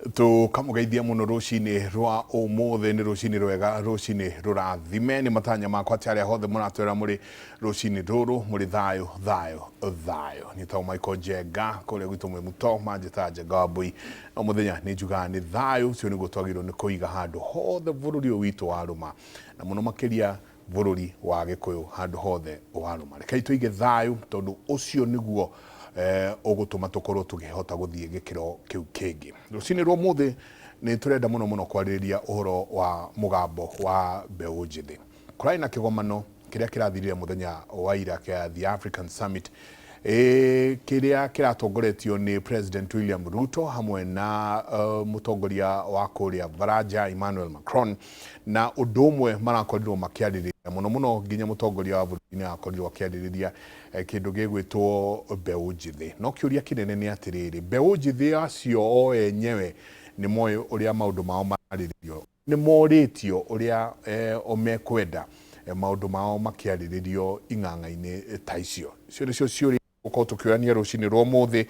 Tũkamũgeithia mũno rũcinĩ rwa ũmũthĩ. Nĩ rũcinĩ rwega, rũcinĩ rũrathime. Nĩ matanya makwa atĩ arĩa hothe mũratwĩra mũrĩ rũcinĩ rũrũ mũrĩ thayũ, thayũ, thayũ. Niĩ tagwo Michael Njenga, kũrĩa gwitũ mwĩ mũto manjĩtaga Njenga wa Mbũi. No mũthenya nĩ njugaga nĩ thayũ ũcio nĩguo twagĩrĩirwo nĩ kũiga handũ hothe bũrũri ũyũ witũ warũma, na mũno makĩria bũrũri wa Gĩkũyũ handũ hothe warũma. Rekei tũige thayũ tondũ ũcio nĩguo ũgũtũma tũkorwo tũkĩhota gũthiĩ gĩkĩro kĩu kĩngĩ. Rũcinĩ rwa ũmũthĩ nĩ tũrenda mũno mũno kwarĩrĩria ũhoro wa mũgambo wa mbeũ njĩthĩ. Kũrarĩ na kĩgomano kĩrĩa kĩrathirire mũthenya wa ira kĩa The African Summit, kĩrĩa kĩratongoretio nĩ President William Ruto hamwe na mũtongoria wa kũrĩa Baranja Emmanuel Macron. Na ũndũ ũmwe marakorirwo makĩarĩrĩria mũno mũno, nginya mũtongoria wa bũrũri nĩ arakorirwo akĩarĩrĩria kĩndũ gĩgwĩtwo mbeũ njĩthĩ. No kĩũria kĩnene nĩ atĩrĩrĩ, mbeũ njĩthĩ acio o enyewe nĩ moĩ ũrĩa maũndũ mao mararĩrĩrio? Nĩ morĩtio ũrĩa o mekwenda maũndũ mao makĩarĩrĩrio ing'ang'a-inĩ ta icio? Icio nĩcio ciũria gũkorwo tũkĩũrania rũcinĩ rwa ũmũthĩ.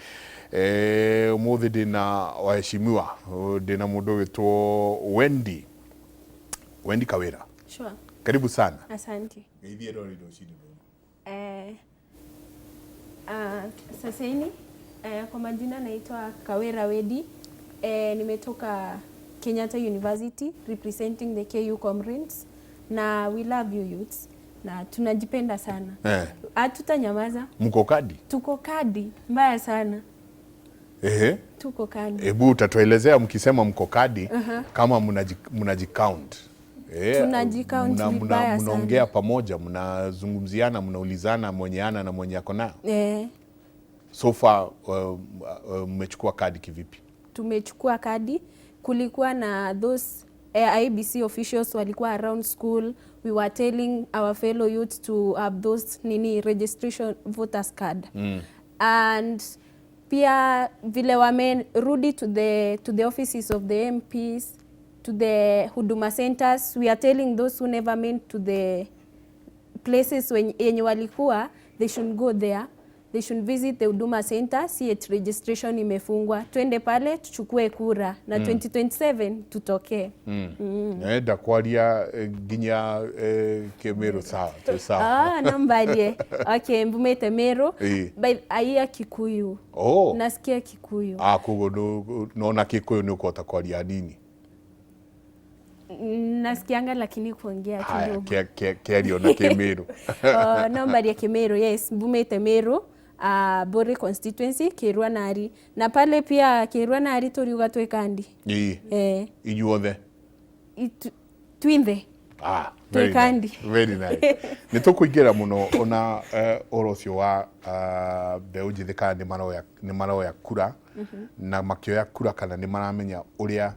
Ũmũthĩ ndĩna waheshimiwa, ndĩna mũndũ ũgwĩtwo Wendy, Wendy Kawira. Sure. Karibu sana. Asante. Geithie rori rũcinĩ rũrũ. Saseni, kwa majina naitwa Kawira Wedi. Nimetoka Kenyatta University representing the KU Comrades, na we love you youths na tunajipenda sana. Hatutanyamaza. Mko kadi? Tuko kadi mbaya sana. Tuko kadi. Hebu utatuelezea mkisema mko kadi, kama mnajicount. Tunajicount vibaya sana. Mnaongea pamoja, mnazungumziana, mnaulizana mwenye ana na mwenye ako nayo. So far mmechukua kadi kivipi? Tumechukua kadi. Kulikuwa na those IEBC officials walikuwa around school. We were telling our fellow youth to have those nini registration voters card. And pia vile wamerudi to the offices of the MPs, to the Huduma centers, we are telling those who never went to the places yenye walikuwa, they should go there. They should visit the Huduma Center. Si eti registration imefungwa. Twende pale tuchukue kura na 2027 tutokee. Naenda kwaria nginya Kĩmĩrũ, sawa tu sawa. Ah, nambarie. Okay, mbumete Meru. By aia Kikuyu. Nasikia Kikuyu. Ah, koguo nona Kikuyu nĩ ũkũhota kwaria nini? Nasikianga lakini kuongea Haya, kidogo. Kĩario na Kĩmĩrũ. Oh, nambaria Kĩmĩrũ, yes, mbumete Meru. Bori constituency, Kĩrua Nari. Na pale pia Kĩrua Nari tũriuga twĩ kandi. Inyuothe? Twinthe. Ah, Twĩ very kandi. nice. Very nice. Nĩ tũkũingĩra mũno ona ũhoro ũcio wa mbeũ njĩthĩ kana nĩ maroya kura, na makĩoya kura kana nĩ maramenya ũrĩa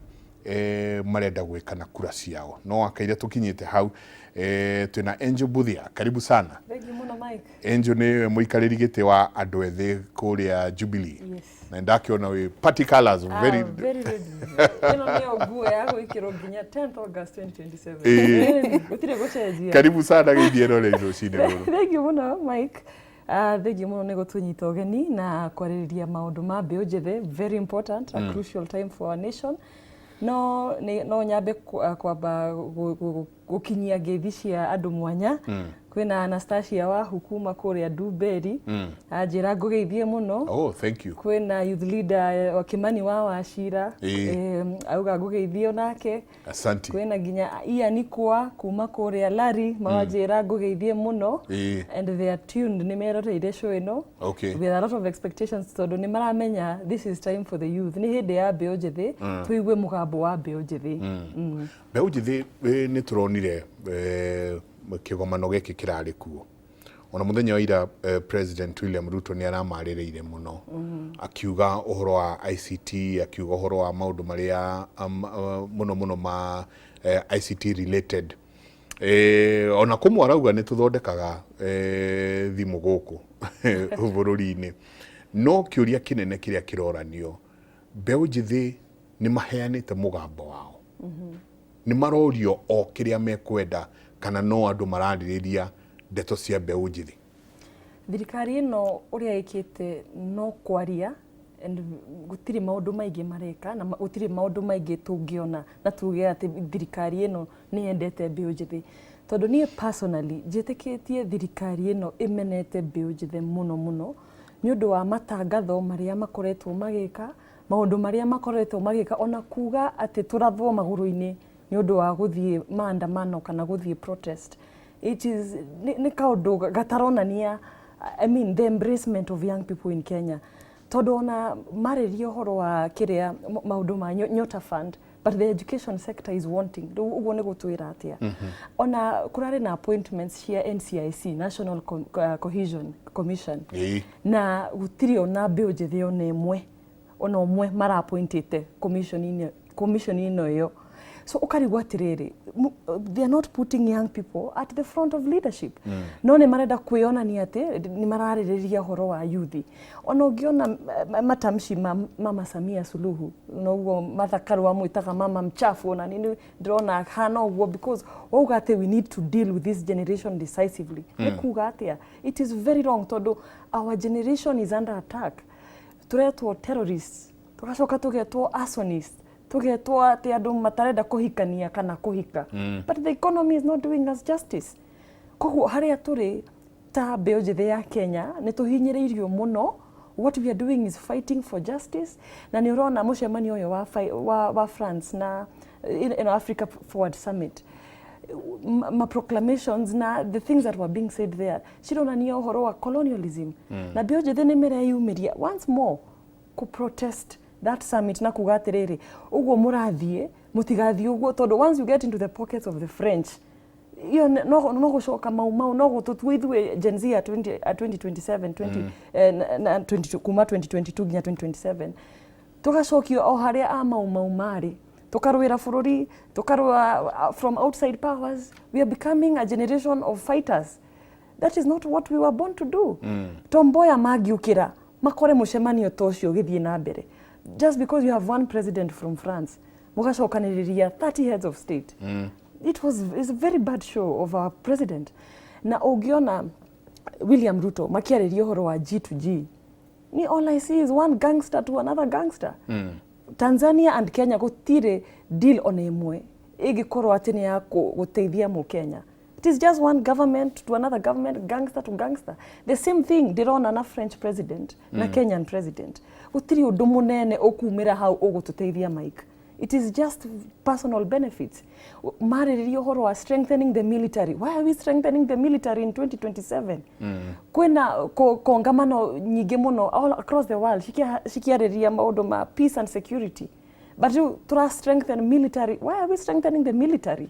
marenda gwĩka na kura ciao. No akaire tũkinyĩte hau, twĩna Angel Buthia, karibu sana. Thank you mũno, Mike. Angel nĩ mũikarĩri gĩtĩ wa andũ ethĩ kũrĩa Jubilee. Yes. Na ndakĩona wĩ party colors, very Ah, very ready. Ĩno nĩyo nguo ya gwĩkĩrwo nginya 10th August 2027. Gũtirĩ gũcenjia. Karibu sana gĩthiĩ rore rũcinĩ rũrũ. Thank you mũno, Mike. Thank you mũno nĩ gũtũnyita ũgeni na kwarĩrĩria maũndũ ma mbeũ njĩthĩ, very important, a crucial time for our nation. No no nyambe kwamba gũkinyia ngeithi cia andũ mwanya. Kwĩna Anastasia Wahu kuma kũrĩa Ndumberi, anjĩra ngũgeithie mũno. Oh, thank you. Kwĩna youth leader wa Kimani wa Wachira, auga ngũgeithie onake. Asante. Kwĩna nginya Ian Kwa kuma kũrĩa Lari, mawanjĩra ngũgeithie mũno. And they are tuned, nĩ meroreire show ĩno with a lot of expectations tondũ nĩ maramenya this is time for the youth, nĩ hĩndĩ ya mbeũ njĩthĩ, tũigue mũgambo wa mbeũ njĩthĩ. Mbeũ njĩthĩ, nĩ tũronire kĩgomano gĩkĩ kĩrarĩ kuo ona mũthenya wa ira. President William Ruto nĩ aramarĩrĩire mũno, akiuga ũhoro wa ICT, akiuga ũhoro wa maũndũ marĩa mũno mũno ma ICT related. Ona kũmwe arauga nĩ tũthondekaga thimũ gũkũ bũrũri-inĩ. No kĩũria kĩnene kĩrĩa kĩroranio, mbeũ njĩthĩ nĩ maheanĩte mũgambo wao? Nĩ marorio o kĩrĩa mekwenda kana no andũ mararĩrĩria ndeto cia mbeũ njĩthĩ? Thirikari ĩno ũrĩa ĩkĩte no kwaria. And gũtirĩ maũndũ maingĩ mareka na gũtirĩ maũndũ maingĩ tũngĩona na tuge atĩ thirikari ĩno nĩ yendete mbeũ njĩthĩ, tondũ niĩ personally njĩtĩkĩtie thirikari ĩno ĩmenete mbeũ njĩthĩ mũno mũno, nĩ ũndũ wa matangatho marĩa makoretwo magĩka, maũndũ marĩa makoretwo magĩka, ona kuga atĩ tũrathwo magũrũ-inĩ nĩ ũndũ wa gũthiĩ maandamano kana gũthiĩ protest. It is nĩ kaũndũ gataronania, I mean, the embracement of young people in Kenya, tondũ ona marĩria ũhoro wa kĩrĩa maũndũ ma Nyota Fund, but the education sector is wanting. Rĩu ũguo nĩ gũtwĩra atĩa? Ona kũrarĩ na appointments cia NCIC, National Cohesion Commission, na gũtirĩ ona mbeũ njĩthĩ ona ĩmwe, ona ũmwe maraappointĩte commission-inĩ ĩyo. So ũkarigwo atĩrĩrĩ, they are not putting young people at the front of leadership, no nĩ marenda kwĩonania atĩ nĩ mararĩrĩria ũhoro wa yuthi. Ona ũngĩona matamshi ma Mama Samia Suluhu, noguo Martha Karua amwĩtaga mama mchafu, ona nini ndĩrona hana ũguo, because wauga atĩ we need to deal with this generation decisively, nĩ kuga atĩa? It is very wrong, tondũ our generation is under attack. Tũretwo terrorists, tũgacoka tũgetwo arsonists, tũgetwo atĩ andũ matarenda kũhikania kana kũhika, but the economy is not doing us justice. Koguo harĩa tũrĩ ta mbeũ njĩthĩ ya Kenya, nĩ tũhinyĩrĩirio mũno. What we are doing is fighting for justice. Na nĩ ũrona mũcemanio ũyũ wa France na in Africa Forward Summit, ma proclamations na the things that were being said there cironania ũhoro wa colonialism, na mbeũ njĩthĩ nĩ mereyumĩria once more ku protest that summit na kuga atĩrĩrĩ, ũguo mũrathiĩ, mũtigathiĩ ũguo, tondũ once you get into the pockets of the French, iyo no gũcoka mau mau no gũtũtua ithuĩ Gen Z ya 20, 2027 20, na 22, kuma 2022 nginya 2027, tũgacokio o harĩa a mau mau marĩ, tũkarũĩra bũrũri, tũkarũa from outside powers. We are becoming a generation of fighters. That is not what we were born to do. Tom Mboya mangiũkĩra makore mũcemanio ta ũcio ũgĩthiĩ na mbere, just because you have one president from France, mũgacokanĩrĩria 30 heads of state, it's a very bad show of our president. Na ũngĩona William Ruto makĩarĩria ũhoro wa G to G, ni all I see is one gangster to another gangster. Tanzania and Kenya, gũtirĩ deal ona ĩmwe ĩngĩkorwo atĩ nĩ ya gũteithia mũkenya. It is just one government to another government, gangster to gangster. The same thing ndĩrona na French president na Kenyan president. Gũtirĩ ũndũ mũnene ũkumĩra hau ũgũtũteithia, Mike. It is just personal benefits. Marĩrĩria ũhoro wa strengthening the military. Why are we strengthening the military in 2027? Kwĩna kongamano nyingĩ mũno all across the world cikiarĩrĩria maũndũ ma peace and security, but rĩu tũra strengthen military. Why are we strengthening the military?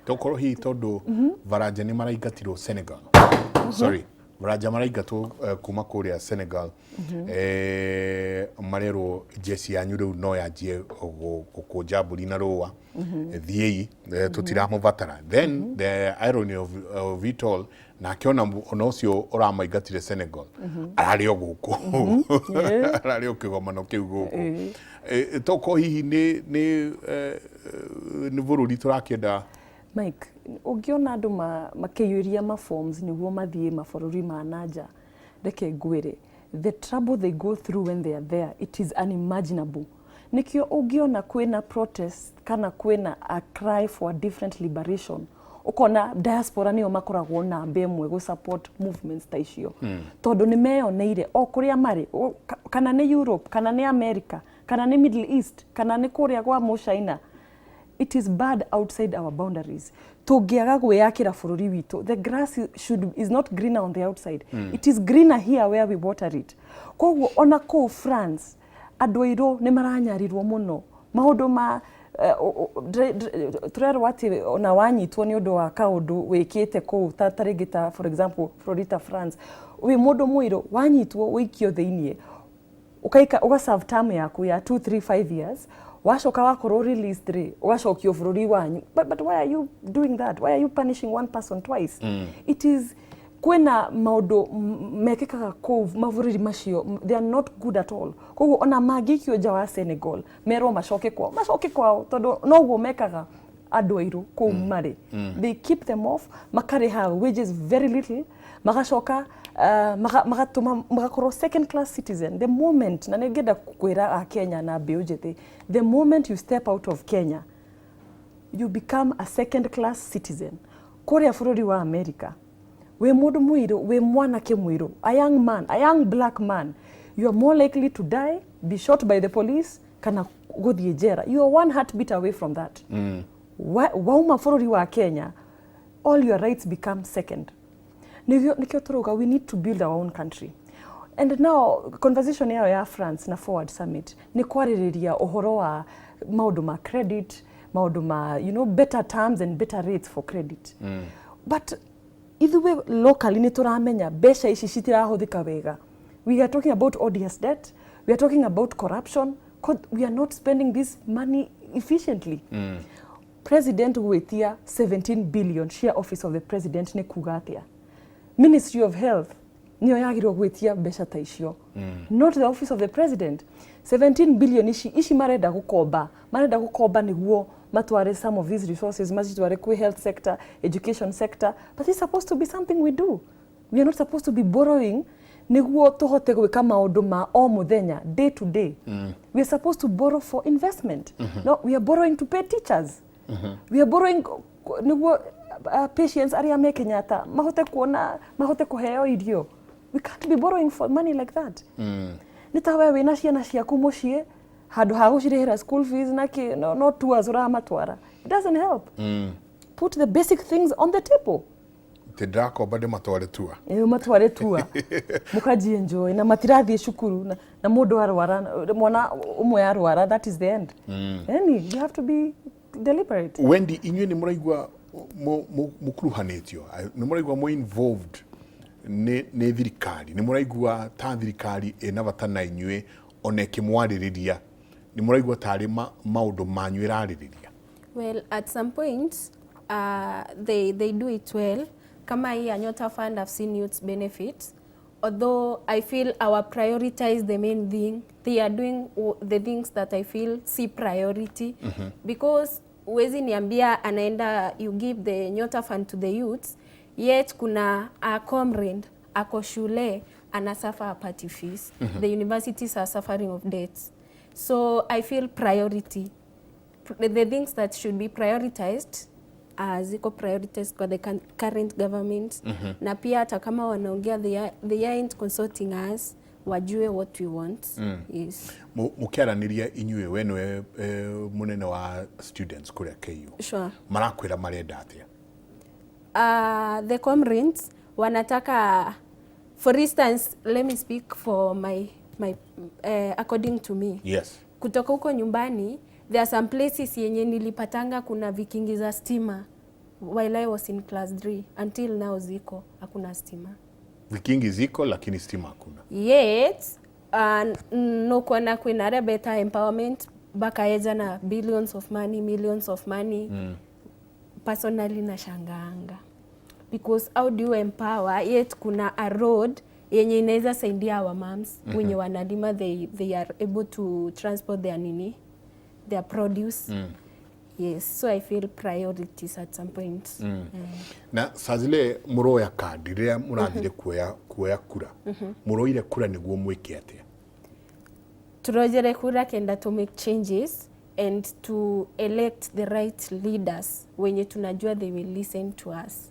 Tokorwo hihi tondũ Baranja nĩ maraingatirwo Senegal, sorry, Baranja maraingatwo kuma kũrĩa Senegal, marerwo jeci yanyu rĩu no yanjie gũkũnja mbũri na rũa, thiĩi, tũtiramũbatara. Then the irony of it all, nake ona ũcio ũramaingatire Senegal ararĩ o gũkũ, ararĩ o kĩgomano kĩu gũkũ. Tokorwo hihi nĩ bũrũri tũrakĩenda. Mike, ũngĩona andũ makĩiyũria ma forms nĩguo mathiĩ mabũrũri ma nanja, reke ngwĩre, the trouble they go through when they are there, it is unimaginable. Nĩkĩo ũngĩona kwĩna protest kana kwĩna a cry for a different liberation, ũkona diaspora nĩo makoragwo namba ĩmwe gũ support movements ta icio, tondũ nĩ meyoneire o kũrĩa marĩ, kana nĩ Europe, kana nĩ America, kana nĩ Middle East, kana nĩ kũrĩa gwa Mũchina. It is bad outside our boundaries. Tũngĩaga gwĩyakĩra bũrũri witũ, the grass is not greener on the outside, it is greener here where we water it. Koguo ona kũu France andũ airũ nĩ maranyarirwo mũno, maũndũ ma tũrerwo atĩ ona wanyitwo nĩ ũndũ wa kaũndũ wĩkĩte kũu, ta rĩngĩ ta for example bũrũri ta France, wĩ mũndũ mũirũ wanyitwo wĩikio thĩiniĩ, ukaika ugaserve term yaku ya 2 3 5 years, wacoka wakorwo released rĩ, ũgacokio bũrũri wanyu. But why are you doing that? Why are you punishing one person twice? It is kwĩna maũndũ mekĩkaga kũu mabũrũri macio, they are not good at all. Koguo ona mangĩikio nja wa Senegal, merwo macoke kwao, macoke kwao, tondũ noguo mekaga andũ airũ kũu marĩ. They keep them off, makarĩha wages very little, magacoka Magatũma magakorwo second class citizen. The moment, na nĩngenda kwĩra Akenya na mbeũ njĩthĩ, the moment you step out of Kenya, you become a second class citizen. Kũrĩa bũrũri wa America, wĩ mũndũ mũirũ, wĩ mwanake mũirũ, a young man, a young black man, you are more likely to die, be shot by the police, kana gũthiĩ njera. You are one heartbeat away from that. Wauma bũrũri wa Kenya, all your rights become second. Nĩkĩo tũrauga we need to build our own country. And now conversation yao ya France na Forward Summit nĩ kwarĩrĩria ũhoro wa maũndũ ma credit, maũndũ ma better terms and better rates for credit. But ithuĩ locally nĩ tũramenya mbeca ici citirahũthĩka wega. We are talking about odious debt, we are talking about corruption. We are not spending this money efficiently. President gwĩtia 17 billion cia Office of the President nĩ kuga atĩa? Ministry of Health nĩyo yagĩrĩirwo gwĩtia mbeca ta icio, not the Office of the President. 17 billion ici marenda gũkomba, marenda gũkomba nĩguo matware some of these resources, macitware kwĩ health sector, education sector. But it's supposed to be something we do. We are not supposed to be borrowing nĩguo tũhote gwĩka maũndũ ma o mũthenya, day to day. We are supposed to borrow for investment. No, we are borrowing to pay teachers. We are borrowing nĩguo patients arĩa me Kenyatta mahote kuona, mahote kũheo irio. We can't be borrowing for money like that. Nĩ ta we wĩna ciana ciaku mũciĩ, handũ ha gũcirĩhĩra school fees na kĩ, no tours ũramatwara. It doesn't help. Put the basic things on the table. Tä ndĩrakomba ndĩmatware tua. Ĩyo matware tua mũkaji enjoy na matirathiĩ cukuru na mũndũ arwara, mwana ũmwe arwara, that is the end. Yani you have to be deliberate. Wendy, inyuĩ nĩ mũraigua mũkuruhanĩtio, nĩ mũraigua mũ involved nĩ thirikari? Nĩ mũraigua ta thirikari ĩna bata na inyuĩ, ona ĩkĩmwarĩrĩria nĩ mũraigua tarĩ maũndũ manyu ĩrarĩrĩria? Well, at some point, they do it well. Kama hii ya Nyota Fund, I've seen youths benefit. Although I feel our prioritize the main thing, they are doing the things that I feel see priority. Because huwezi niambia anaenda, you give the Nyota Fund to the youths, yet kuna a comrade ako shule anasuffer hapati fees. The universities are suffering of debts. So I feel priority, the things that should be prioritized, ziko prioritized kwa the current government. Na pia hata kama wanaongea, they aren't consulting us wajue what we want. Yes. Mũkĩaranĩria inyuĩ, we nĩwe mũnene wa students kũrĩa KU, Sure. marakwĩra marenda atĩa? The comrades wanataka, for instance, let me speak for my according to me, kutoka huko nyumbani, there are some places yenye nilipatanga kuna vikingi za stima while I was in class 3. Until now ziko, hakuna stima. Vikingi ziko lakini stima hakuna. Yet nukuona kwina aria better empowerment bakaeja na billions of money, millions of money. Personally nashangaanga because how do you empower yet kuna a road yenye inaweza saidia our moms wenye wanalima, they are able to transport their nini, their produce. Yes, so I feel priorities at some point. Na saa zile mũroya kandi, rĩrĩa mũrathire kuoya kura, mũroire kura nĩguo mwĩke atĩa? Turojere kura kenda to make changes and to elect the right leaders wenye tunajua they will listen to us,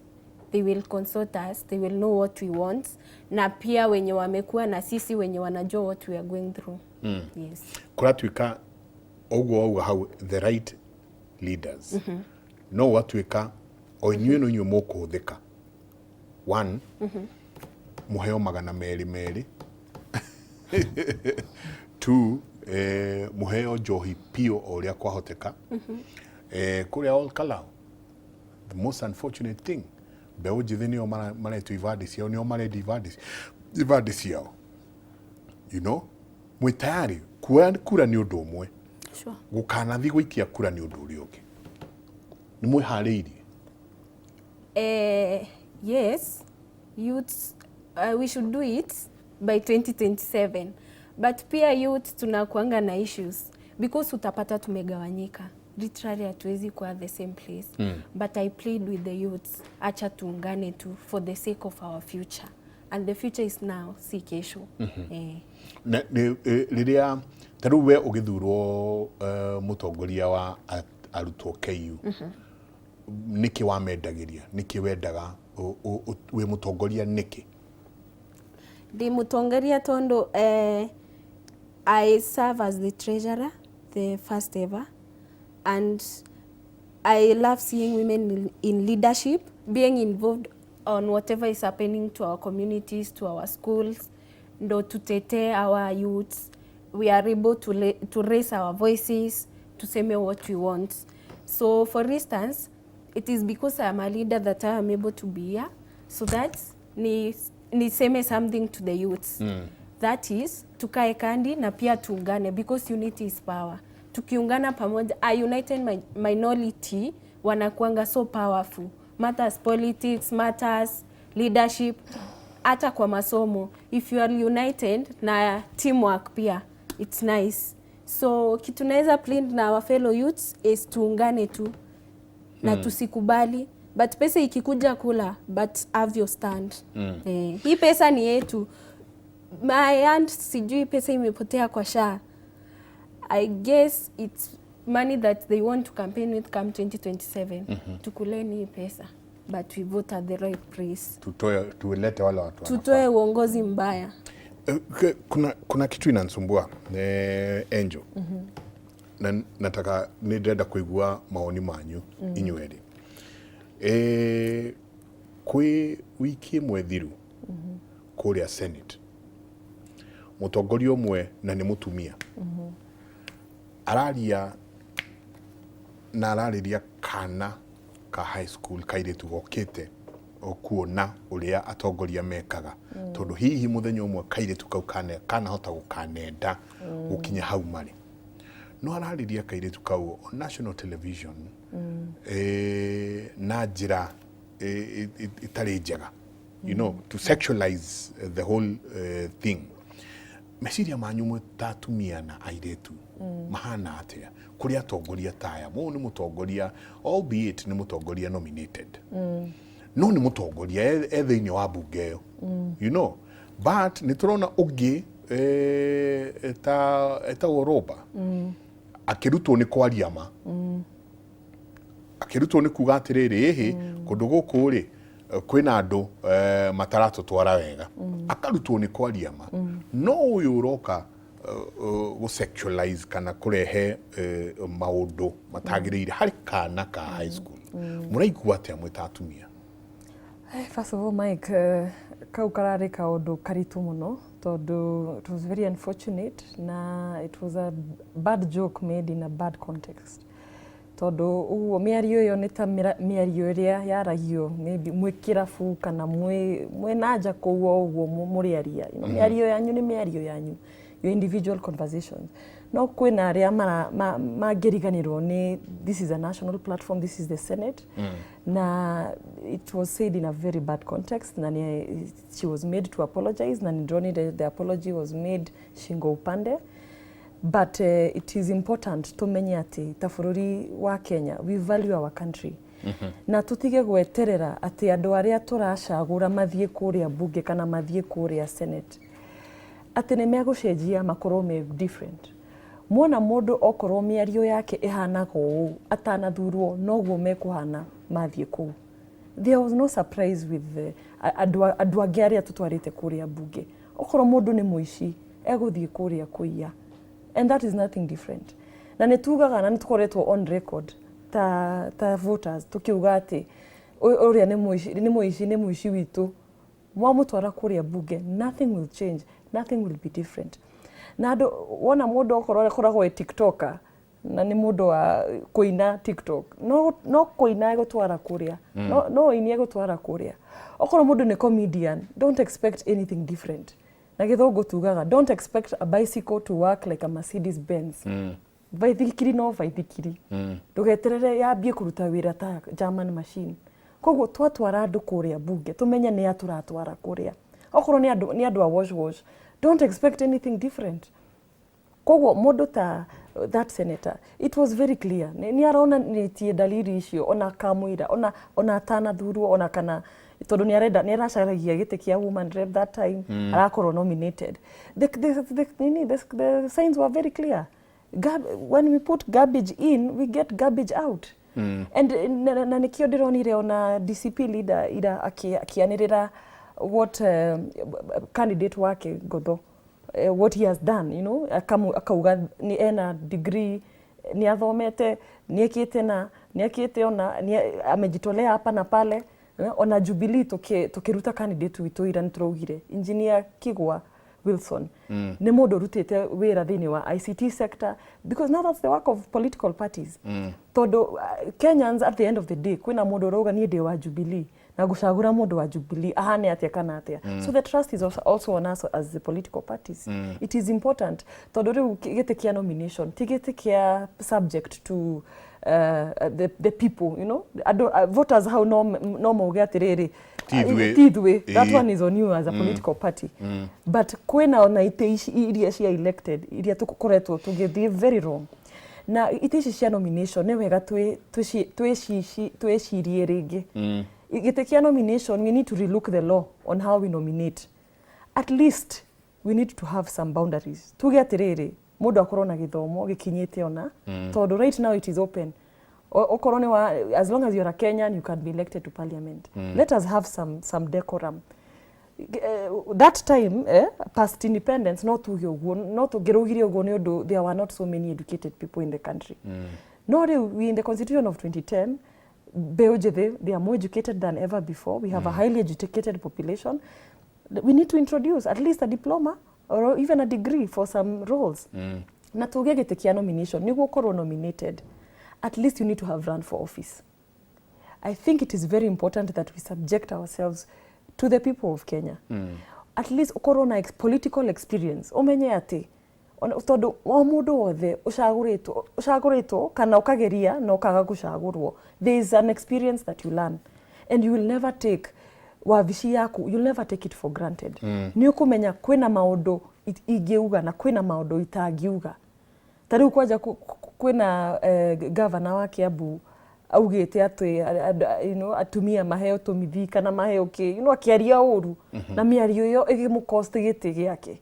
they will consult us, they will know what we want, na pia wenye wamekuwa na sisi, wenye wanajua what we are going through. Yes. Kũratuĩka ũguo wauga hau, the right leaders, no gwatuĩka o inyuĩ no inyuĩ mũkũhũthĩka. One, mũheo 200 merĩ. Two, mũheo njohi piũ o ũrĩa kwahoteka. Kũrĩa Ol Kalou, the most unfortunate thing, mbeũ njĩthĩ nĩo maretio ibandĩ ciao, nĩo marendia ibandĩ ciao. Mwĩ tayari kuoya kura nĩ ũndũ ũmwe, gũkanathiĩ gũikia kura nĩ ũndũ ũrĩa ũngĩ. Nĩ mwĩharĩirie? Yes, youths, we should do it by 2027, but pia youth tunakuanga na issues because utapata tumegawanyika. Literally hatuwezi kuwa the same place. But I plead with the youths, acha tuungane tu for the sake of our future. And the future is now, si kesho. Eh. Rĩrĩa ta rĩu we ũgĩthurwo mũtongoria wa arutwo KU, nĩkĩ wamendagĩria? Nĩkĩ wendaga wĩ mũtongoria nĩkĩ? Ndĩ mũtongoria tondũ I serve as the treasurer, the first ever, and I love seeing women in leadership, being involved on whatever is happening to our communities, to our schools, ndo tutetee our youths. We are able to raise our voices, tuseme what we want. So for instance, it is because I am a leader that I am able to be here, so that ni niseme something to the youths. That is, tukae kandi na pia tuungane because unity is power. Tukiungana pamoja, a united minority wanakuanga so powerful. Matters politics, matters leadership, hata kwa masomo. If you are united na teamwork pia, it's nice. So kitu naweza plead na our fellow youths is tuungane tu na tusikubali, but pesa ikikuja, kula, but have your stand. Eh, hii pesa ni yetu. My aunt, sijui pesa imepotea kwa SHA. I guess it's money that they want to campaign with come 2027. Tukuleni hii pesa, but we vote at the right place. Tutoe, tuelete wale watu wanafaa. Tutoe uongozi mbaya. Kuna kitu inanisumbua, Angel, na nataka nĩ ndĩrenda kũigua mawoni manyu inyuerĩ. Kwĩ wiki ĩmwe thiru kũrĩa Senate, mũtongoria ũmwe na nĩ mũtumia araria na ararĩria kana ka high school kairĩtu gokĩte kuona ũrĩa atongoria mekaga, tondũ hihi mũthenya ũmwe kairĩtu kau kanahota gũkanenda gũkinya hau marĩ. No ararĩria kairĩtu kau on national television na njĩra ĩtarĩ njega, to sexualize the whole thing. Meciria manyu mwĩ ta atumia na airĩtu mahana atĩa kũrĩ atongoria ta aya? Mũũ nĩ mũtongoria, albeit nĩ mũtongoria nominated, no nĩ mũtongoria e thĩinĩ wa mbunge ĩyo, but nĩ tũrona ũngĩ ta etagwo Roba akĩrutwo nĩ kwaria ma, akĩrutwo nĩ kuga atĩrĩrĩ, ĩhĩ, kũndũ gũkũ rĩ kwĩna andũ mataratũtwara wega, akarutwo nĩ kwaria ma. No ũyũ ũroka gũ sexualize kana kũrehe maũndũ matagĩrĩire harĩ kana ka high school, mũraigua atĩa mwĩ ta atumia? First of all, Mike, kau kararĩ kaũndũ karitũ mũno tondũ it was very unfortunate na it was a bad joke made in a bad context, tondũ ũguo mĩario ĩyo nĩ ta mĩario ĩrĩa yaragio maybe mwĩ kĩrabu kana mwĩ na nja kũu o ũguo mũrĩaria. Mĩario yanyu nĩ mĩario yanyu, your individual conversations. No kwĩna arĩa mangĩriganĩrwo nĩ this is a national platform, this is the Senate, na it was said in a very bad context na she was made to apologize, na nĩndĩronire the apology was made shingo upande. But it is important tumenye atĩ ta bũrũri wa Kenya, we value our country, na tutige gweterera atĩ andũ arĩa tũracagũra mathiĩ kũrĩa bunge kana mathiĩ kũrĩa Senate atĩ nĩ megũcenjia makorwo me different. Mwona mũndũ okorwo mĩario yake ĩhanaga ũũ atanathurwo, noguo mekũhana mathiĩ kũu. There was no surprise with the andũ angĩ arĩa tũtwarĩte kũrĩa bunge. Okorwo mũndũ nĩ mũici, egũthiĩ kũrĩa kũiya, and that is nothing different. Na nĩ tugaga na nĩ tũkoretwo on record ta voters tukiuga atĩ ũrĩa nĩ mũici, nĩ mũici, nĩ mũici witũ. Mwamũtwara kũrĩa bunge, nothing will change, nothing will be different. Na andũ wona mũndũ okorwo akoragwo e TikToker na nĩ mũndũ wa kũina TikTok, no kũina egũtwara kũrĩa, no ũini egũtwara kũrĩa. Okorwo mũndũ nĩ comedian, don't expect anything different. Na gĩthũngũ tugaga, "Don't expect a bicycle to work like a Mercedes Benz." Baithikiri no baithikiri, ndũgeterere yambie kũruta wĩra ta German machine. Koguo twatwara andũ kũrĩa bunge, tũmenye nĩ a tũratwara kũrĩa. Okorwo nĩ andũ a wash wash, don't expect anything different. Koguo mũndũ ta that senator, it was very clear nĩ aronanĩtie dalili icio ona kamũira ona atanathurwo ona kana Tondũ nĩ arenda, nĩ aracaragia gĩtĩ kĩa woman rep that time, arakorwo nominated. Nini, the signs were very clear. When we put garbage in, we get garbage out. And na nĩkĩo ndĩronire ona DCP leader ira akĩanĩrĩra what candidate wake Ngotho, what he has done, akauga nĩ ena degree, nĩ athomete, nĩ ekĩte na nĩ ekĩte, ona nĩ amejitolea hapa na pale. Ona Jubilee tũkĩruta candidate witũ ira, nĩ tũraugire Engineer Kigwa Wilson nĩ mũndũ ũrutĩte wĩra thĩinĩ wa ICT sector, because now that's the work of political parties, tondũ Kenyans, at the end of the day, kwĩna mũndũ ũrauga, "Niĩ ndĩ wa Jubilee na ngũcagũra mũndũ wa Jubilee ahane atĩa kana atĩa." So the trust is also on us as the political parties. It is important tondũ rĩu gĩtĩ kĩa nomination ti gĩtĩ kĩa subject to the people, andũ, voters hau no mauge atĩrĩrĩ, "Ti ithuĩ." Ti ithuĩ. That Ĩĩ. one is on you as a political party, but kwĩna ona itĩ ici iria cia elected iria tũkoretwo tũgĩthiĩ very wrong na itĩ ici cia nomination. Nĩ wega twĩcirie rĩngĩ gĩtĩ kĩa nomination. We need to relook the law on how we nominate. At least we need to have some boundaries. Tuge atĩrĩrĩ, mũndũ akorwo na gĩthomo gĩkinyĩte ona, tondũ right now it is open. Okorwo nĩ wa, as long as you're a Kenyan, you can be elected to parliament. Let us have some decorum. That time, past independence, no tuge ũguo, no tũngĩraugire ũguo nĩ ũndũ there were not so many educated people in the country. No rĩu we, in the constitution of 2010, mbeũ njĩthĩ, they are more educated than ever before. We have a highly educated population. We need to introduce at least a diploma or even a degree for some roles, na tuge gĩtĩ kĩa nomination, nĩguo ũkorwo nominated, at least you need to have run for office. I think it is very important that we subject ourselves to the people of Kenya. At least ũkorwo na political experience, ũmenye atĩ tondũ o mũndũ wothe ũcagũrĩtwo kana ũkageria na ũkaga gũcagũrwo, there is an experience that you learn and you will never take wabici yaku, you'll never take it for granted. Nĩ ũkũmenya kwĩna maũndũ ingĩuga na kwĩna maũndũ itangiuga. Ta rĩu kwanja kwĩna gavana wa Kiambu augĩte atĩ atumia maheo tũmithi kana maheo kĩ, akĩaria ũru, na mĩario ĩyo ĩgĩmũcost gĩtĩ gĩake.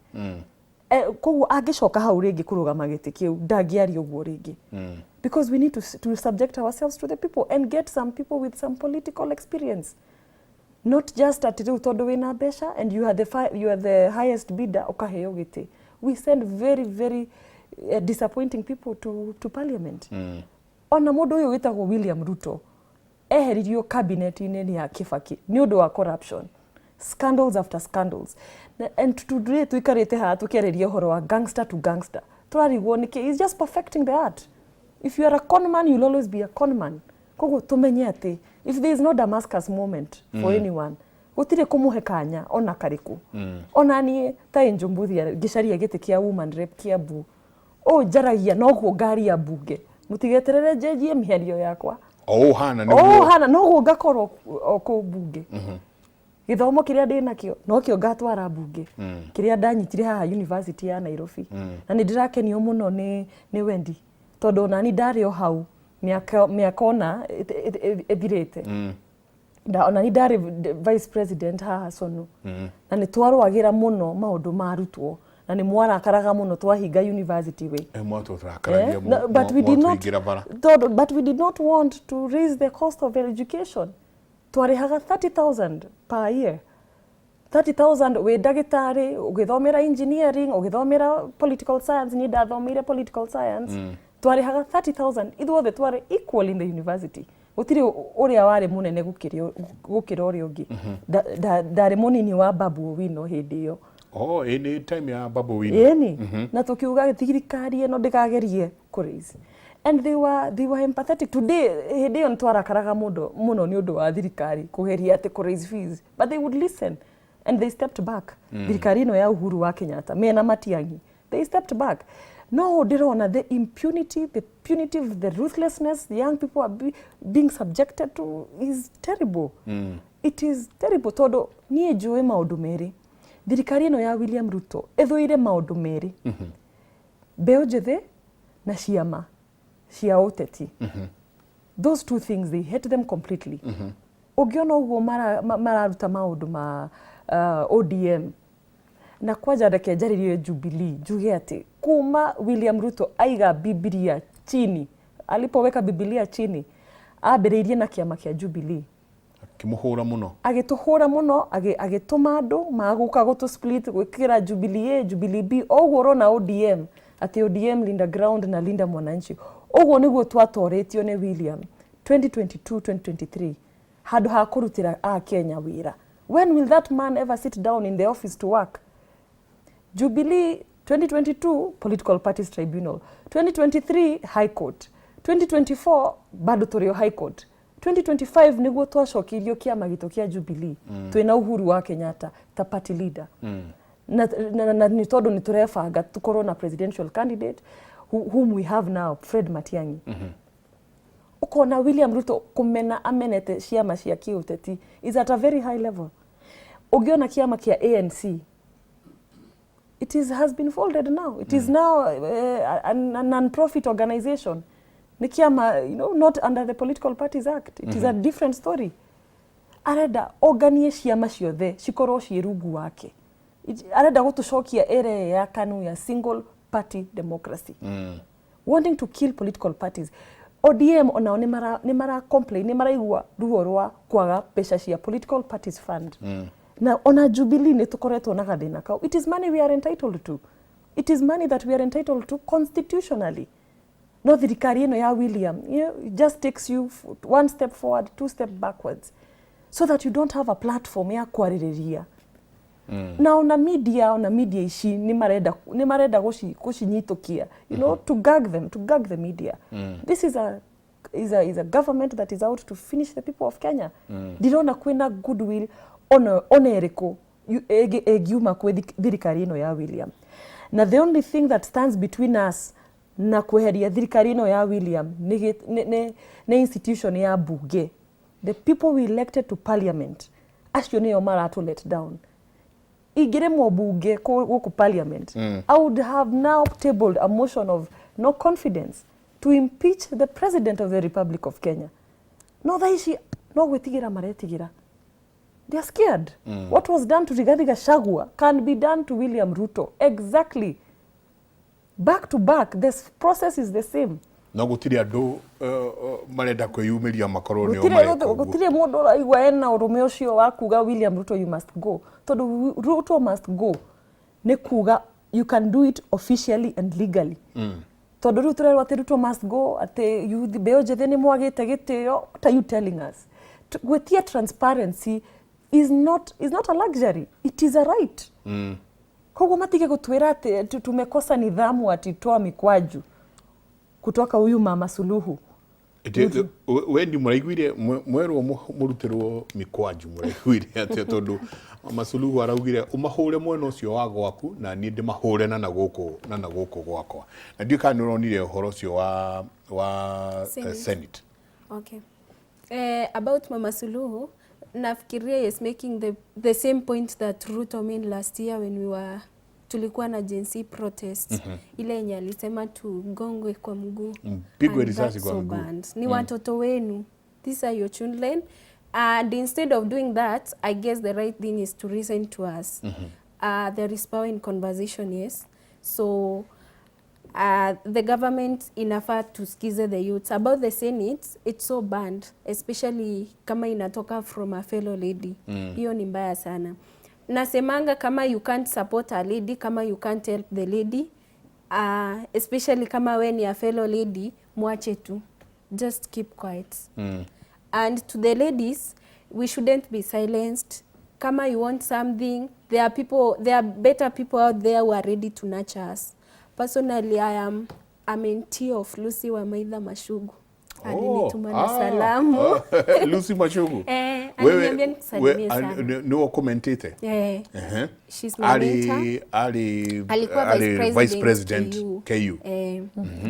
Koguo angĩcoka hau rĩngĩ kũrũgama gĩtĩ kĩu, ndangĩaria ũguo rĩngĩ, because we need to subject ourselves to the people and get some people with some political experience, not just atĩ rĩu tondũ wĩna mbeca and you are the highest bidder, ũkaheo gĩtĩ. We send very, very disappointing people to parliament. Ona mũndũ ũyũ wĩtagwo William Ruto eheririo cabinet-inĩ ya Kibaki nĩ ũndũ wa corruption, scandals after scandals. And today tuikarĩte haha tũkĩarĩria ũhoro wa gangster to gangster, tũrarigwo nĩkĩ. He's just perfecting the art. If you are a con man, you'll always be a con man. Koguo tũmenye atĩ if there is no Damascus moment for anyone, gũtirĩ kũmũhe kanya ona karĩkũ. Ona niĩ ta Angel Mbuthia ngĩcaria gĩtĩ kĩa woman rep Kiambu, ũũ njaragia noguo ngaria mbunge, mũtigeterere njenjie mĩario yakwa. O ũũ hana o nĩguo. Hana noguo ngakorwo o kũu mbunge. Gĩthomo kĩrĩa ndĩ nakĩo nokĩo ngatwara mbunge, kĩrĩa ndanyitire haha University ya Nairobi. Na nĩ ndĩrakenio mũno nĩ Wendi, tondũ onani ndarĩ o hau mĩaka ona ĩthirĩte. Ona ni ndarĩ vice president haha Sonu, na nĩ twarũagĩra mũno maũndũ ma arutwo, na nĩ mwarakaraga mũno twahinga university way. Mwatũrakaragia. No, but we did not mwatũingĩra bara. Tondũ, but we did not want to raise the cost of education. Twarĩhaga 30,000 per year, 30,000 wĩ ndagĩtarĩ, ũgĩthomera engineering, ũgĩthomera political science. Niĩ ndathomeire political science. Twarĩhaga 30,000 ithuothe, twarĩ equal in the university. Gũtirĩ ũrĩa warĩ mũnene gũkĩra ũrĩa ũngĩ. Ndarĩ mũnini wa Babu Owino hĩndĩ ĩyo. Oh, ĩ nĩ time ya Babu Owino. Ĩni, na tukiuga thirikari ĩno ndĩkagerie kũ raise, and they were empathetic. Today, hĩndĩ ĩyo nĩtwarakaraga mũndũ mũno nĩ ũndũ wa thirikari kũgeria atĩ kũ raise fees, but they would listen and they stepped back. Thirikari ĩno ya Uhuru wa Kenyatta mena Matiang'i, they stepped back. No ndĩrona the impunity, the punitive, the ruthlessness the young people are being subjected to is terrible. It is terrible, tondũ niĩ njũĩ maũndũ merĩ. Thirikari ĩno ya William Ruto ĩthũire maũndũ merĩ: mbeũ njĩthĩ na ciama cia ũteti. Those two things, they hate them completely. Ũngĩona ũguo mararuta maũndũ ma ODM na kwanja, reke njarĩrie Jubilee, njuge atĩ kuma William Ruto aiga Bibilia chini, alipoweka Bibilia chini, ambĩrĩirie na kĩama kĩa Jubilee. Akĩmũhũra mũno. Agĩtũhũra mũno, agĩtũma andũ magũka gũtũ split, gwĩkĩra Jubilee A, Jubilee B. O ũguo ũrona ODM, atĩ ODM Linda Ground na Linda Mwananchi, ũguo nĩguo twatorĩtio nĩ William 2022 2023, handũ ha kũrutĩra a Kenya wĩra. When will that man ever sit down in the office to work? Jubilee 2022, Political Parties Tribunal, 2023 High Court, 2024 bado tũrĩ o High Court, 2025 nĩguo twacokeirio kĩama gitũ kĩa Jubilee twĩna Uhuru wa Kenyatta ta party leader na nĩ tondũ nĩ tũrebanga tũkorwo na presidential candidate whom we have now, Fred Matiang'i. Ũkona William Ruto kũmena amenete ciama cia kĩũteti is at a very high level. Ũngĩona kĩama kĩa ANC, it is has been folded now. It is now a non-profit organization. Nĩ kĩama not under the Political Parties Act. It is a different story. Arenda onganie ciama ciothe cikorwo ciĩ rungu wake. Arenda gũtũcokia ĩrĩa ya KANU ya single party democracy, wanting to kill political parties. ODM onao nĩ mara complain, nĩ maraigua ruo rwa kwaga mbeca cia political parties fund na ona Jubilee nĩ tũkoretwo na gathĩna kau. It is money we are entitled to. It is money that we are entitled to constitutionally. No thirikari ĩno ya William, it just takes you one step forward, two step backwards, so that you don't have a platform ya kwarĩrĩria. Na ona media ici nĩ marenda gũcinyitũkia, to gag them, to gag the media. This is a government that is out to finish the people of Kenya. Ndirona kwĩna goodwill ona ĩrĩkũ ĩngiuma kwĩ thirikari ĩno ya William. Na the only thing that stands between us na kweheria thirikari ĩno ya William nĩ institution ya bunge. The people we elected to parliament, acio nĩo maratũ let down. Ingĩremwo bunge gũkũ parliament, I would have now tabled a motion of no confidence to impeach the President of the Republic of Kenya. No thaa ici no gwĩtigĩra maretigĩra. They are scared. What was done to Rigathi Gachagua can be done to William Ruto, exactly, back to back. This process is the same. No gũtirĩ andũ marenda kwĩyumĩria makorwo nĩo Gũtirĩ. Mareka ũguo. Gũtirĩ mũndũ ũraigua ena ũrũme ũcio wa kuga, "William Ruto, you must go." Tondũ "Ruto must go" nĩ kuga you can do it officially and legally. Tondũ rĩu tũrerwo atĩ "Ruto must go", atĩ youth, mbeũ njĩthĩ nĩ mwagĩte gĩtĩo. What are you telling us? Gwĩtia transparency is not a luxury, it is a right. Koguo matige gũtwĩra atĩ tumekosa nidhamu, ati toa mikwaju kutoka huyu Mama Suluhu. Wendi mũraiguire mwerwo mũrutĩrwo mikwaju, mũraiguire atĩa? Tondũ Mama Suluhu araugire ũmahũre mwena ũcio wa gwaku na niĩ ndĩmahũre na na gũkũ gwakwa. Na ndiũĩ kana nĩ ũronire ũhoro ũcio wa Senate. Senate. Okay. About Mama Suluhu, nafikiria is making the same point that Ruto made last year when we were tulikuwa na Gen Z protest, ile yenye alisema tugongwe kwa mguu. Mpigwe And risasi that's kwa so mguu. Bad. Ni watoto wenu. These are your children. And instead of doing that, I guess the right thing is to listen to us. There is power in conversation, yes. So the government inafaa tusikize the youths. About the Senate, it's so bad, especially kama inatoka from a fellow lady. Hiyo ni mbaya sana. Nasemanga kama you can't support a lady, kama you can't help the lady, especially kama we ni a fellow lady, mwache tu, just keep quiet. And to the ladies, we shouldn't be silenced. Kama you want something, there are people, there are better people out there who are ready to nurture us. Personally, I am a mentee of Lucy Wamaitha Machugu. Alinituma na salamu. Lucy Machugu. Eh, aliniambia nikusalimie sana. Nĩwe ũkomentĩte? Eh, Ehe. she's my mentor. Ali Alikuwa ali vice vice president, president KU. KU. Eh,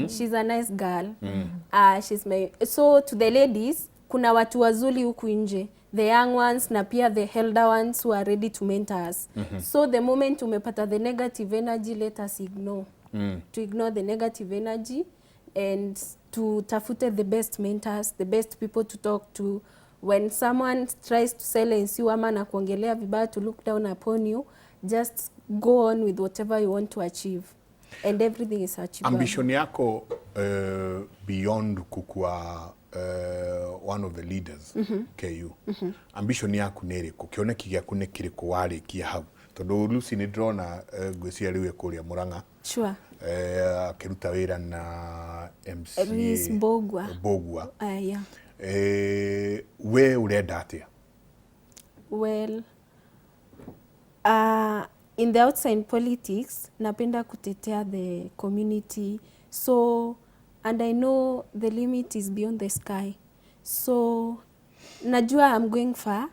she's a nice girl. She's my so to the ladies, kuna watu wazuri huku nje, the young ones na pia the elder ones who are ready to mentor us. So the moment umepata the negative energy, let us ignore. To ignore the negative energy and tutafute the best mentors, the best people to talk to. When someone tries to silence you ama na kuongelea vibaya to look down upon you, just go on with whatever you want to achieve and everything is achievable. Ambition yako beyond kukua one of the leaders KU, ambition yaku nä ĩrĩkũ? Kĩoneki gĩaku nĩ kĩrĩkũ warĩkia hau? Tondũ Lucy nĩ ndĩrona ngwĩciria rĩu ĩ kũrĩa Mũrang'a akĩruta wĩra na MCA Miss Mbogua. Mbogua. Yeah. We ũrenda atĩa? Well, in the outside politics, napenda kutetea the community. So, and I know the limit is beyond the sky. So, najua I'm going far.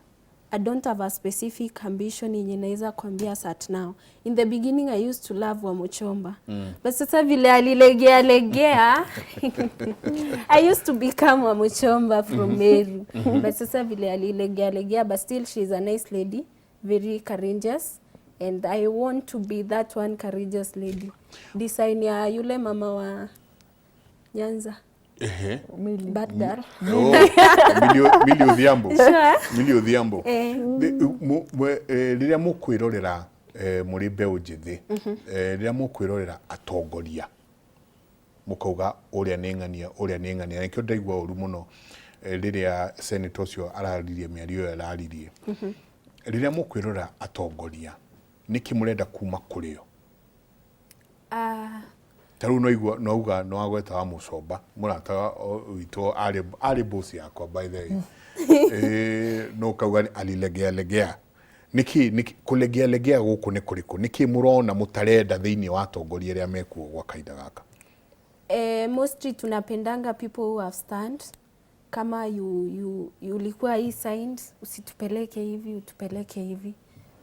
I don't have a specific ambition yenye naweza kuambia at now. In the beginning, I used to love Wamuchomba. But sasa vile alilegea legea, I used to become Wamuchomba from Meru. But sasa vile alilegea legea, but still she's a nice lady, very courageous. And I want to be that one courageous lady. Design ya yule mama wa Nyanza. Ehe. Milly. Bad girl. Oh, Millie Odhiambo. Sure. Millie Odhiambo. Eh. Rĩrĩa mũkwĩrorera mũrĩ mbeũ njĩthĩ, rĩrĩa mũkwĩrorera atongoria mũkauga ũrĩa nĩ ng'ania, ũrĩa nĩ ng'ania, nĩkĩo ndaigua ũru mũno rĩrĩa senator ũcio araririe mĩario ĩyo araririe. Rĩrĩa mũkwĩrora atongoria, nĩkĩ mũrenda kuma kũrĩ o? Ta rĩu noigua nouga nĩwagweta wa Mũcomba, mũrata witũ, arĩ boss yakwa by the way, no kauga nĩ alilegea legea. Nĩkĩ kũlegea legea gũkũ nĩ kũrĩkũ? Nĩkĩ mũrona mũtarenda thĩinĩ wa atongoria arĩa mekuo gwa kahinda gaka? Mostly tunapendanga people who have stand. Kama you ulikuwa hii signed, usitupeleke hivi, utupeleke hivi.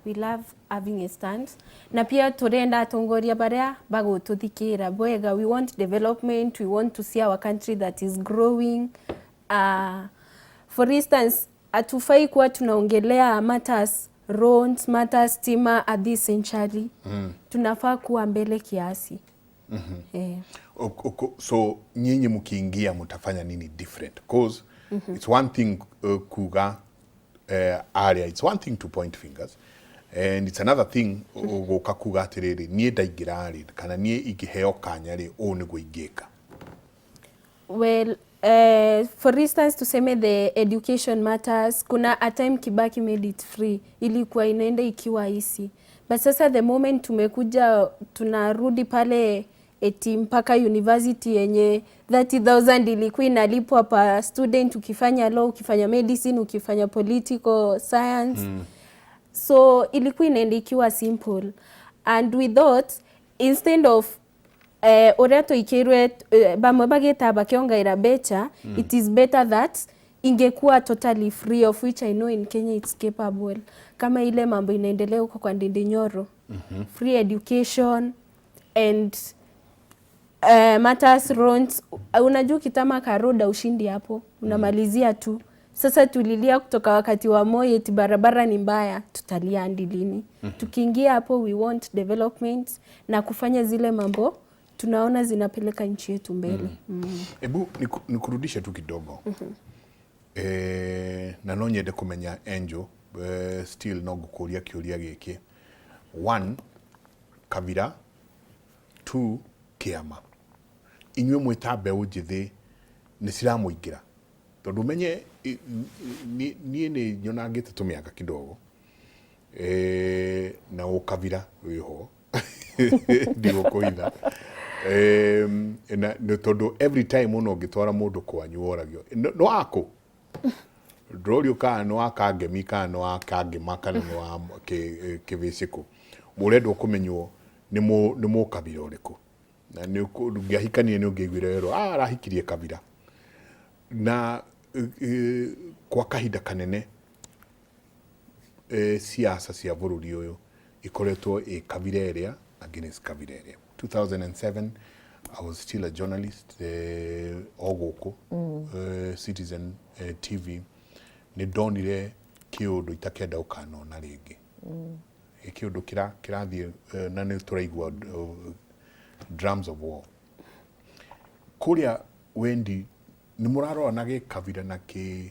We love having a stand. Na pia turenda atongoria baria bagututhikira bwega. We want development, we want to see our country that is growing. For instance, hatufai kuwa tunaongelea matters roads, matters stima at this century. Tunafaa kuwa mbele kiasi. Eh. So nyinyi mkiingia mtafanya nini different? Cause it's one thing kuga area, it's one thing to point fingers and it's another thing guka kuga atiriri, niĩ ndaingĩra rĩ, kana niĩ ingĩheo kanya rĩ, ũũ nĩguo ingĩka. Well, for instance, tuseme the education matters. Kuna a time Kibaki made it free, ilikuwa inaenda ikiwa easy. But sasa the moment tumekuja tunarudi pale eti mpaka university yenye 30,000 ilikuwa inalipwa per student, ukifanya law, ukifanya medicine, ukifanya political science. So ilikuwa inaenda ikiwa simple and we thought instead of uria tuikirwe bamwe bagita bakiongaira becha, it is better that ingekuwa totally free, of which I know in Kenya it's capable, kama ile mambo inaendelea huko kwa Ndindi Nyoro, free education and matters roads. Unajua ukitama karoda ushindi hapo unamalizia tu. Sasa tulilia kutoka wakati wa Moi eti barabara ni mbaya, tutalia hadi lini? Tukiingia hapo we want development na kufanya zile mambo tunaona zinapeleka nchi yetu mbele. Ebu nikurudishe tu kidogo. Na no nyende kũmenya, Angel, still no ngũkũria kĩũria gĩkĩ: one, kabira; two, kĩama. Inyuĩ mwĩta mbeũ njĩthĩ nĩ ciramũingĩra? Tondũ menye niĩ nĩ nyonangĩte tũmĩaka kidogo, na ũkabira wĩho ndigũkũhitha. Na nĩ tondũ every time mũno ũngĩtwara mũndũ kwanyu woragio no wakũ ndũrorio kana nĩ wa Kangemi kana nĩ wa Kangema kana nĩ wa Kĩbĩcĩkũ, mũrendwo kũmenywo nĩ mũkabira ũrĩkũ. Na nĩ ũngĩahikanie nĩ ũngĩaiguire werwo, "Ah, arahikirie kabira." Na kwa kahinda kanene siasa cia bũrũri ũyũ ikoretwo ĩ kabira ĩrĩa against kabira ĩrĩa. 2007 I was still a journalist o gũkũ Citizen TV. Nĩ ndonire kĩũndũ itakenda gũkanona rĩngĩ. Ĩ kĩũndũ kĩrathiĩ na nĩ tũraigua drums of war kũrĩa. Wendi nĩ mũrarora na gĩkabira na kĩ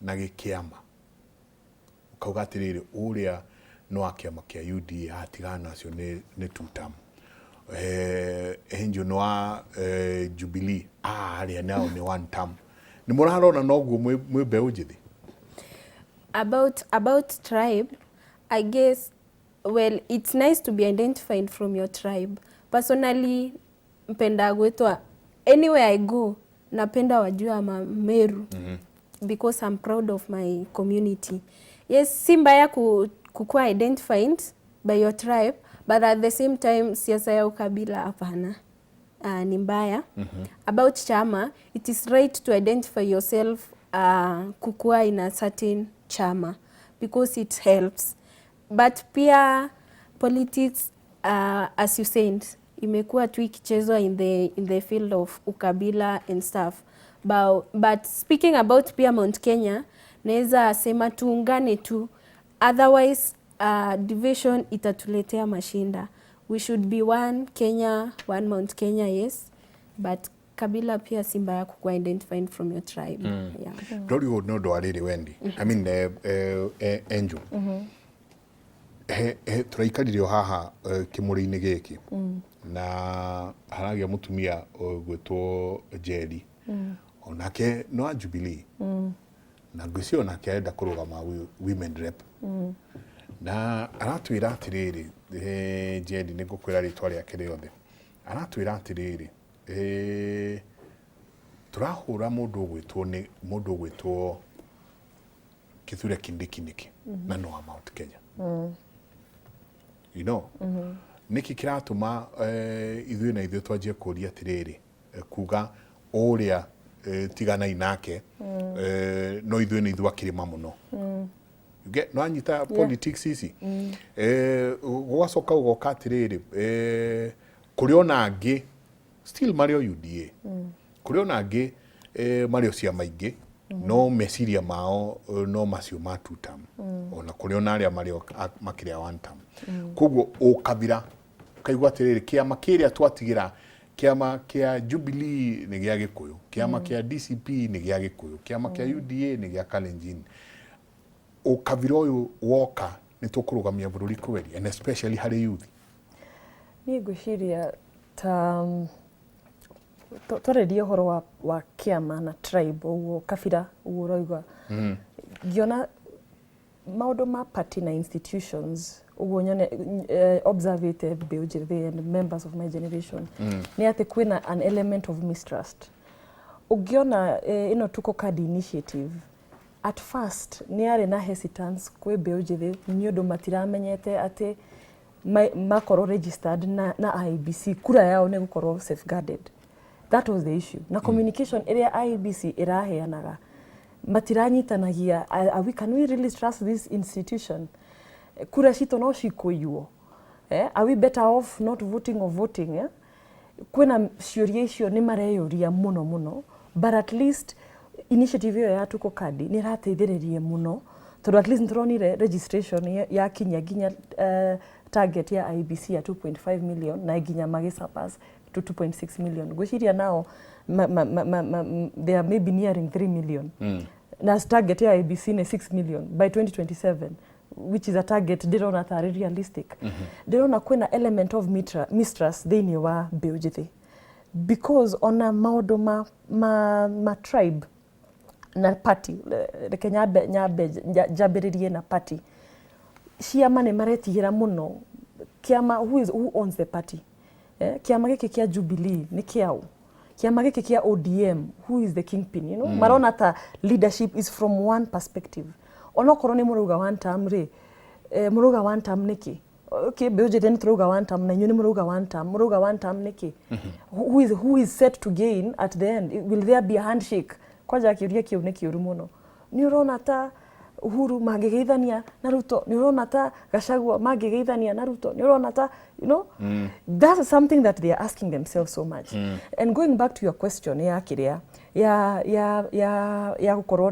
Na gĩkĩama ũkauga atĩrĩrĩ, ũrĩa nĩ wa kĩama kĩa UDA, atigana nacio nĩ two term. Angel nĩ wa Jubilee, arĩa nao nĩ one term. Nĩ mũrarona noguo mwĩ mbeũ njĩthĩ? About tribe, I guess, well, it's nice to be identified from your tribe. Personally, mpenda gwitwa, anywhere I go, napenda wajue ama Meru because I'm proud of my community. Yes, si mbaya kukuwa identified by your tribe, but at the same time siasa ya ukabila, hapana. Ni mbaya. About chama, it is right to identify yourself kukuwa in a certain chama because it helps. But pia politics, as you said, imekuwa tu ikichezwa in the field of ukabila and stuff. But speaking about pia Mount Kenya, naweza sema tuungane tu, otherwise division itatuletea mashida. We should be one Kenya, one Mount Kenya, yes, but kabila pia si mbaya kukuwa identified from your tribe. Yeah. Ndoriwo nĩ ũndũ wa rĩrĩ, Wendi, I mean, Angel, he tũraikarire o haha kĩmũrĩ-inĩ gĩkĩ na haragĩa mũtumia ũgwĩtwo Njeri, onake no wa Jubilee, na ngwĩciria onake arenda kũrũgama women rep, na aratwĩra atĩrĩrĩ, Njeri, nĩ ngũkwĩra rĩtwa rĩake rĩothe, aratwĩra atĩrĩrĩ, tũrahũra mũndũ ũgwĩtwo, nĩ mũndũ ũgwĩtwo Kithure Kindiki nĩkĩ na no wa Mount Kenya? Nĩkĩ kĩratũma ithuĩ na ithuĩ twanjie kũria atĩrĩrĩ, kuga ũrĩa tiganai nake, no ithuĩ nĩ ithuĩ akĩrĩma mũno? You get, no anyita politics ici, gũgacoka gũgoka atĩrĩrĩ, kũrĩ ona angĩ still marĩ o UDA, kũrĩ ona angĩ marĩ o ciama ingĩ, no meciria mao no macio ma two term, ona kũrĩ ona arĩa marĩ o makĩrĩa one term. Koguo ũkabira ũkaigua atĩrĩrĩ, kĩama kĩrĩa twatigĩra, kĩama kĩa Jubilee nĩ gĩa Gĩkũyũ, kĩama kĩa DCP nĩ gĩa Gĩkũyũ, kĩama kĩa UDA nĩ gĩa Kalenjin. Ũkabira ũyũ woka nĩ tũkũrũgamia bũrũri kweri, and especially harĩ youth? Niĩ ngwĩciria ta twarĩria ũhoro wa kĩama na tribe, ũguo kabira ũguo ũrauga, ngĩona maũndũ ma party na institutions ũguo nyone observĩte mbeũ njĩthĩ and members of my generation nĩ atĩ kwĩna an element of mistrust. Ũngĩona ĩno Tuko Card initiative, at first nĩ yarĩ na hesitance kwĩ mbeũ njĩthĩ nĩ ũndũ matiramenyete atĩ makorwo registered na IEBC, kura yao nĩ gũkorwo safeguarded. That was the issue na communication ĩrĩa IEBC ĩraheanaga matiranyitanagia. Can we really trust this institution? Kura citũ no cikũiywo? Are we better off not voting or voting, eh? Kwĩna ciũria icio nĩ mareyũria mũno mũno, but at least initiative ĩyo ya Tuko Kadi nĩ ĩrateithĩrĩria mũno tondũ at least nĩtũronire registration yakinya nginya target ya IEBC ya 2.5 million na nginya magĩ surpass to 2.6 million. Ngwĩciria nao ma, they are maybe nearing 3 million na target ya IEBC nĩ 6 million by 2027, which is a target ndĩrona tarĩ realistic. Ndĩrona kwĩna element of mistrust thĩinĩ wa mbeũ njĩthĩ because ona maũndũ ma tribe na party, reke nyambe njambĩrĩrie na party, ciama nĩ maretigĩra mũno kĩama, who owns the party, eh? Kĩama gĩkĩ kĩa Jubilee nĩ kĩaũ? Kĩama gĩkĩ kĩa ODM, who is the kingpin? Marona ta leadership is from one perspective. Onokorwo nĩ mũrauga one term rĩ, mũrauga one term nĩkĩ? Okay, mbeũ njĩthĩ nĩ tũrauga one term na inyuĩ nĩ mũrauga one term. Mũrauga one term nĩkĩ? Who is set to gain at the end? Will there be a handshake? Kwanja kĩũria kĩu nĩ kĩũru mũno. Nĩ ũrona ta Uhuru mangĩgeithania na Ruto? Nĩ ũrona ta Gachagua mangĩgeithania na Ruto? Nĩ ũrona ta that's something that they are asking themselves so much. And going back to your question ya kĩrĩa ya gũkorwo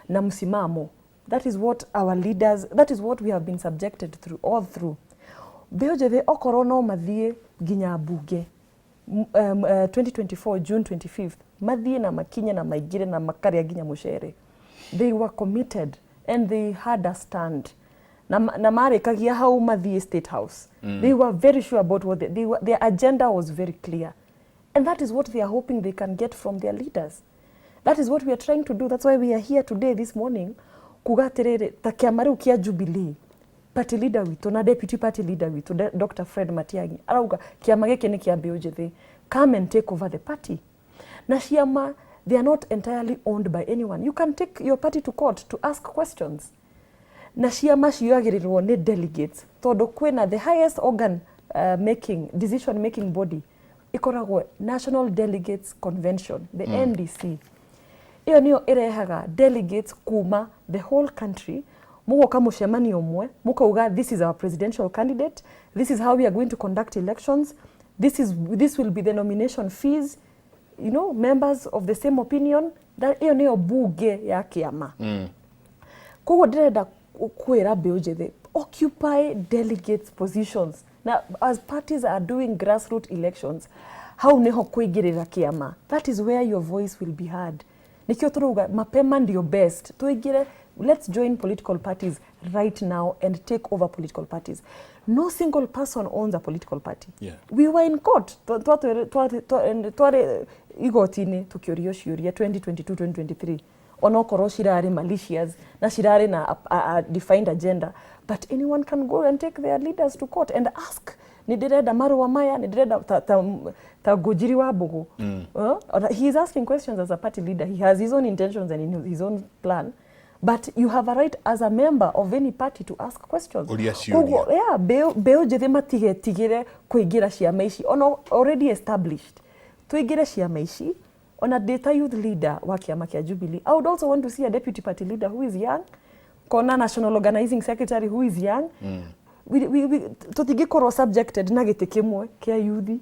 na msimamo, that is what our leaders, that is what we have been subjected through all through. Mbeũ njĩthĩ okorwo no mathiĩ nginya mbunge 2024 June 25th, mathiĩ na makinye na maingĩre na makarĩa nginya mũcere. They were committed and they had a stand na marĩkagia hau mathiĩ State House. They were very sure about what they were, their agenda was very clear, and that is what they are hoping they can get from their leaders. That is what we are trying to do. That's why we are here today, this morning, kuga atĩrĩrĩ, ta kĩama rĩu kĩa Jubilee, party leader witũ na deputy party leader witũ, Dr. Fred Matiang'i, arauga kĩama gĩkĩ nĩ kĩa mbeũ njĩthĩ. Come and take over the party. Na ciama, they are not entirely owned by anyone. You can take your party to court to ask questions. Na ciama cioyagĩrĩrwo nĩ delegates, tondũ kwĩna the highest organ, making decision making body ĩkoragwo National Delegates Convention, the NDC. Ĩyo nĩyo ĩrehaga delegates kuma the whole country, mũgoka mũcemanio ũmwe, mũkauga, "This is our presidential candidate, this is how we are going to conduct elections, this will be the nomination fees," members of the same opinion. That ĩyo nĩyo bunge ya kĩama. Koguo ndĩrenda kwĩra mbeũ njĩthĩ, occupy delegates positions. Na as parties are doing grassroot elections, hau niho kũingĩrĩra kĩama. That is where your voice will be heard. Nikĩo tũrauga mapema ndio best. Tũingĩre, let's join political parties right now and take over political parties. No single person owns a political party. We were in court. Twarĩ igoti-inĩ tũkĩũrio ciũria 2022, 2023, onokorwo cirarĩ malicious na cirarĩ na a defined agenda, but anyone can go and take their leaders to court and ask, "Nĩ ndĩrenda marũa maya, nĩ ndĩrenda," ta Ngũnjiri wa Mbũgũ. He is asking questions as a party leader. He has his own intentions and his own plan, but you have a right as a member of any party to ask questions. Ũria ciũria. Koguo, yeah, mbeũ njĩthĩ matigetigĩre kũingĩra ciama ici ona already established. Tũingĩre ciama ici. Ona ndĩ ta youth leader wa kĩama kĩa Jubilee, I would also want to see a deputy party leader who is young, kona national organizing secretary who is young. Tũtingĩkorwo subjected na gĩtĩ kĩmwe kĩa youth,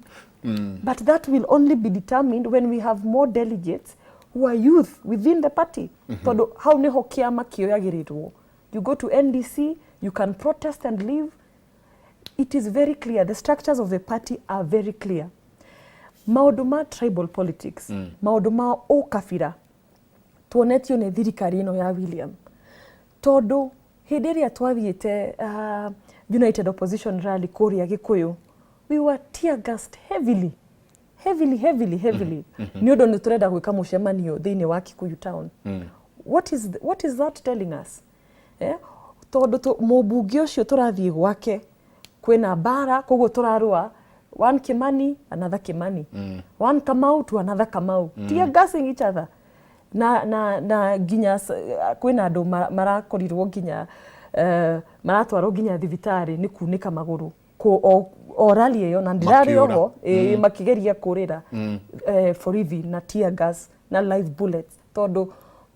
but that will only be determined when we have more delegates who are youth within the party, tondũ hau nĩho kĩama kĩoyagĩrĩrwo. You go to NDC, you can protest and leave. It is very clear. The structures of the party are very clear. Maũndũ ma tribal politics, maũndũ ma ũkabira, tuonetio nĩ thirikari ĩno ya William, tondũ hĩndĩ ĩrĩa twathiĩte United Opposition rally kũrĩa Gĩkũyũ, we were tear gassed heavily, heavily, heavily, heavily, nĩ ũndũ nĩ tũrenda gwĩka mũcemanio thĩinĩ wa Kikuyu town. What is that telling us, eh? Tondũ mũmbunge ũcio tũrathiĩ gwake kwĩna mbara, koguo tũrarũa one Kimani, another Kimani, one Kamau to another Kamau, tear gassing each other, na nginya kwĩna andũ marakorirwo nginya maratwarwo nginya thibitarĩ nĩ kunĩka magũrũ o rally ĩyo, na ndirarĩ Makĩũra. Oho makĩgeria kũrĩra borithi na tear gas na live bullets, tondũ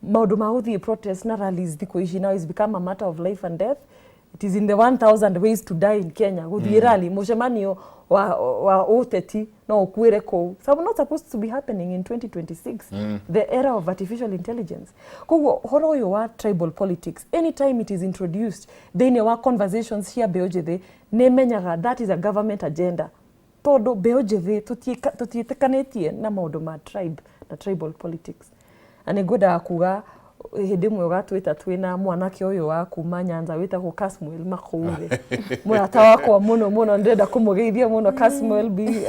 maũndũ ma gũthiĩ protest na rallies thikũ ici now is become a matter of life and death. It is in the 1000 ways to die in Kenya. Gũthiĩ rally, mũcemanio wa ũteti, no ũkuĩre kũu. So not supposed to be happening in 2026, the era of artificial intelligence. Koguo ũhoro ũyũ wa tribal politics, anytime it is introduced thĩinĩ wa conversations cia mbeũ njĩthĩ, nĩ menyaga that is a government agenda, tondũ mbeũ njĩthĩ tũtiĩtĩkanĩtie na maũndũ ma tribe na tribal politics. Na nĩ ngwendaga kuga hĩndĩ ĩmwe ũgatwĩta twĩna mwanake ũyũ wa kuma Nyanza wĩtagwo Kasmuel Makũure, mũrata wakwa mũno mũno. Ndĩrenda kũmũgeithia mũno. Kasmuel B,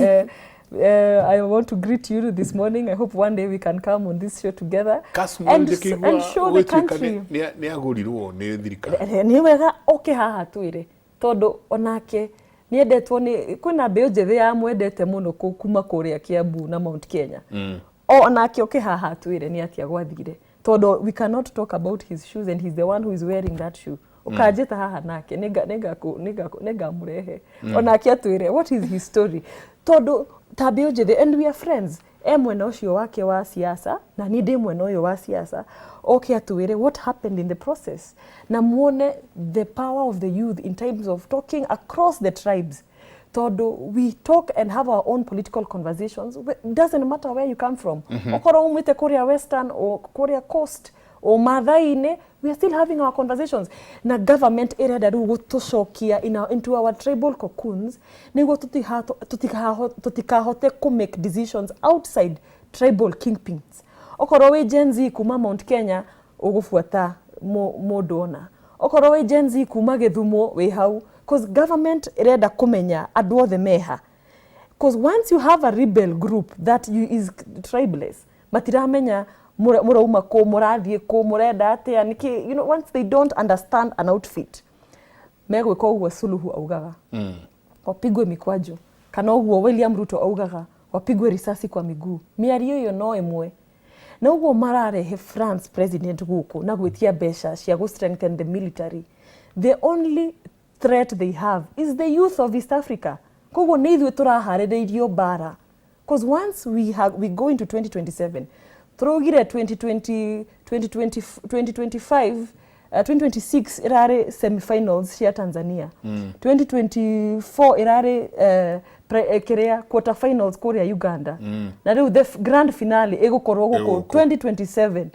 I want to greet you this morning. I hope one day we can come on this show together Kasmuel njĩkĩigua and show the gũtuĩka country. Nĩ agũrirwo nĩ thirikari. Nĩ wega oke haha twĩre, tondũ onake nĩendetwo nĩ kwĩna mbeũ njĩthĩ yamwendete mũno kuma kũrĩa Kiambu na Mount Kenya. Onake oke haha twĩre nĩ atĩa gwathire, tondũ we cannot talk about his shoes and he's the one who is wearing that shoe. Ũkanjĩta haha nake nĩngamũrehe onake atwĩre what is his story, tondũ ta mbeũ njĩthĩ, and we are friends, e mwena ũcio wake wa siasa na niĩ ndĩ mwena ũyũ wa siasa, oke atwĩre what happened in the process na muone the power of the youth in terms of talking across the tribes, tondũ we talk and have our own political conversations. Doesn't matter where you come from, okorwo umĩte kũrĩa Western o kũrĩa Coast o Mathai-inĩ, we are still having our conversations. Na government ĩrenda rĩu gũtũcokia into our tribal cocoons nĩguo tũtikahote kũ make decisions outside tribal kingpins. Okorwo wĩ Gen Z kuma Mount Kenya, Ũgũbuata mũndũ ona okorwo wĩ Gen Z kuma Gĩthumo wĩ hau, cause government ĩrenda kũmenya andũ othe meha, cause once you have a rebel group that you is tribeless, matiramenya mũrauma kũ, mũrathiĩ kũ, mũrenda atĩa, nĩkĩ. Once they don't understand an outfit, megwĩka ũguo Suluhu augaga, wapigwe mikwaju, kana ũguo William Ruto augaga, wapigwe risasi kwa miguu. Mĩario ĩyo no ĩmwe na ũguo mararehe France president gũkũ na gwĩtia mbeca cia gũ strengthen the military. The only threat they have is the youth of East Africa. Koguo nĩ ithuĩ tũraharĩrĩirio mbara, cause once we go into 2027, tũraugire 2020, 2020, 2025, 2026 ĩrarĩ semifinals cia Tanzania, 2024 ĩrarĩ kĩrĩa quarter finals kũrĩa Uganda, na rĩu the grand finale ĩgũkorwo gũkũ. Ĩgũkũ. 2027,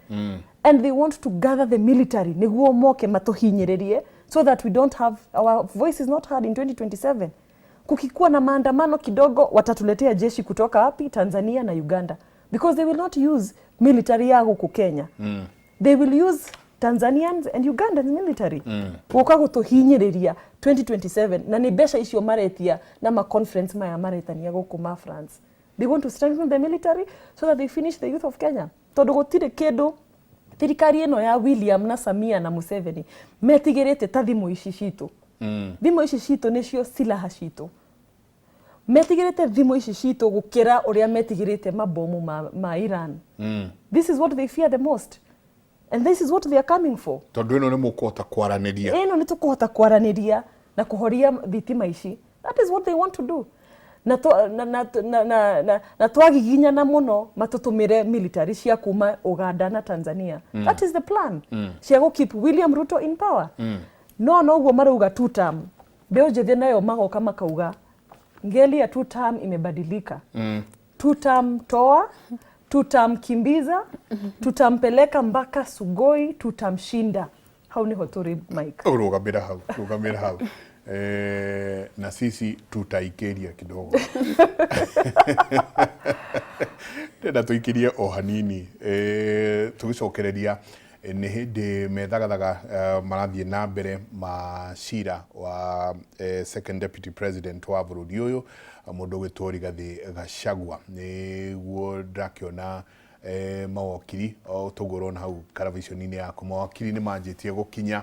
and they want to gather the military nĩguo moke matũhinyĩrĩrie so that we don't have our voice is not heard in 2027. Kukikuwa na maandamano kidogo, watatuletea jeshi kutoka wapi? Tanzania na Uganda, because they will not use military ya gũkũ Kenya. They will use Tanzanians and Ugandan military gũka gũtũhinyĩrĩria 2027, na nĩ mbeca icio maretia na ma conference maya maretania gũkũ ma France. They want to strengthen the military so that they finish the youth of Kenya, tondũ gũtirĩ kĩndũ thirikari ĩno ya William na Samia na Museveni metigĩrĩte ta thimũ ici citũ. Thimũ ici citũ nĩcio silaha citũ. Metigĩrĩte thimũ ici citũ gũkĩra ũrĩa metigĩrĩte mabomu ma Iran. This is what they fear the most and this is what they are coming for. Tondũ ĩno nĩ mũkũhota kwaranĩria. Ĩno nĩ tũkũhota kwaranĩria na kũhoria thitima ici. That is what they want to do. Na, to, na, na, na, na, na, na twagiginyana mũno, matũtũmĩre military cia kuma Uganda na Tanzania. That is the plan cia gũ keep William Ruto in power. No noguo marauga two term, mbeũ njĩthĩ nayo magoka makauga ngeli ya two term imebadilika. Two term toa, tutamkimbiza, tutampeleka mpaka Sugoi, tutamshinda. Hau niho tũrĩ, Mike. Rũgamĩra hau, rũgamĩra hau. Na sisi tutaikiria kidogo, ndenda tũikirie o hanini. Tũgĩcokereria, nĩ hĩndĩ methagathaga marathiĩ na mbere ma cira wa second deputy president wa bũrũri ũyũ, mũndũ ũgwĩtwo Rigathĩ Gachagua. Nĩguo ndĩrakĩona mawakiri o toguo ũrona hau karaviconi-inĩ yaku, mawakiri nĩ manjĩtie gũkinya.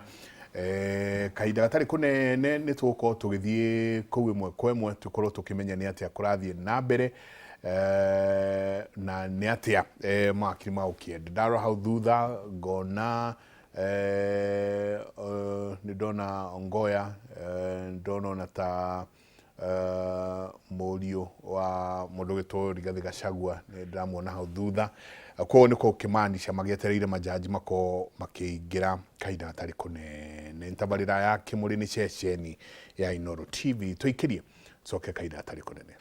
Kahinda gatarĩ kũnene nĩ tũgũkorwo tũgĩthiĩ kũu ĩmwe kwa ĩmwe, tũkorwo tũkĩmenya nĩ atĩa kũrathiĩ na mbere na nĩ atĩa mawakiri magũkĩenda. Ndarora hau thutha ngona nĩ ndona Ngoya, ndona ona ta mũriũ wa mũndũ ũgwĩtwo Rigathĩ Gachagua nĩ ndĩramuona hau thutha. Koguo nĩ kũkĩmaanisha magĩetereire majaji makorwo makĩingĩra kahinda gatarĩ kũnene. Tabarĩra ya Kĩmũrĩ nĩ ceceni ya Inooro TV. Tũikĩrie, tũcoke kahinda gatarĩ kũnene.